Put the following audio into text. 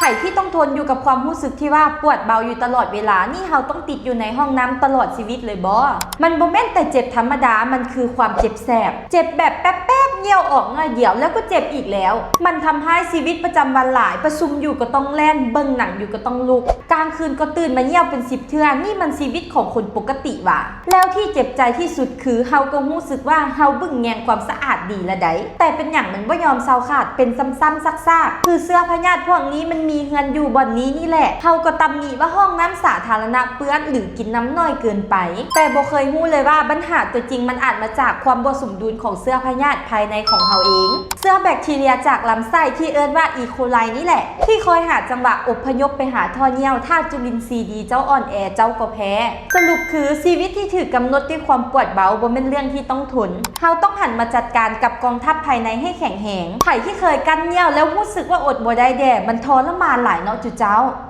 ໃຜທີ່ຕ້ອງທົນຢູ່ກັບຄວາມຮູ້ສຶກທີ່ວ່າປວດເບົາຢູ່ຕະຫຼອດເວລາ? ນີ້ເຮົາຕ້ອງຕິດຢູ່ໃນຫ້ອງນ້ຳຕະຫຼອດຊີວິດເລີຍບໍ? ມັນບໍ່ແມ່ນແຕ່ເຈັບທຳມະດາ, ມັນຄືຄວາມເຈັບແສບ. ເຈັບແບບແປັບໆ, ຍ່ຽວອອກໜ້ອຍດຽວ ແລ້ວກໍເຈັບອີກແລ້ວ. ມັນທຳຮ້າຍຊີວິດປະຈຳວັນຫຼາຍ, ປະຊຸມຢູ່ກໍຕ້ອງແລ່ນ, ເບິ່ງໜັງຢູ່ກໍຕ້ອງລຸກ, ກາງຄືນກໍຕື່ນມາຍ່ຽວເປັນສິບເທື່ອ. ນີ້ມັນຊີວິດຂອງຄົນປົກກະຕິຫວາ? ແລ້ວທີ່ເຈັບໃຈທີ່ສຸດຄື ເຮົາກໍຮູ້ສຶກວ່າເຮົາບຶ້ງແຍງຄວາມສະອາດດີລະໃດ, ແຕ່ເປັນຫຍັງມັນບໍ່ຍອມເຊົາຂາດ, ເປັນຊ້ຳໆຊາກໆ. ຄືເຊື້ອພະຍາດພວກນີ້ມັນມີເຮືອນຢູ່ບ່ອນນີ້ນີ້ແຫຼະ. ເຮົາກໍຕຳໜິວ່າຫ້ອງນ້ຳສາທາລະນະເປື້ອນ ຫຼື ກິນນ້ຳໜ້ອຍເກີນໄປ, ແຕ່ບໍ່ເຄີຍຮູ້ເລີຍວ່າບັນຫາຕົວຈິງມັນອາດມາຈາກຄວາມບໍ່ສົມດຸນຂອງເຊື້ອພະຍາດພາຍໃນຂອງເຮົາເອງ. ເຊື້ອແບັກທີເຣຍຈາກລຳໄສ້ທີ່ເອີ້ນວ່າອີໂຄໄລນີ້ແຫຼະ ທີ່ຄອຍຫາຈັງຫວະອົບພະຍົບໄປຫາທໍ່ຍ່ຽວ. ຖ້າຈຸລິນຊີດີເຈົ້າອ່ອນແອ, ເຈົ້າກໍແພ້. ສະຫຼຸບຄື ຊີວິດທີ່ຖືກກຳນົດດ້ວຍຄວາມປວດເບົາບໍ່ແມ່ນເລື່ອງທີ່ຕ້ອງທົນ. ເຮົາຕ້ອງຫັນມາຈັດການກັບກອງທັບພາຍໃນໃຫ້ແຂງແຮງ. ໃຜທີ່ເຄີຍກັ້ນຍ່ຽວແລ້ວຮູ້ສຶກວ່າອົດບໍ່ໄດ້ແດ່, ມັນທໍລະມານຫຼາຍເນາະຈຸເຈົ້າ.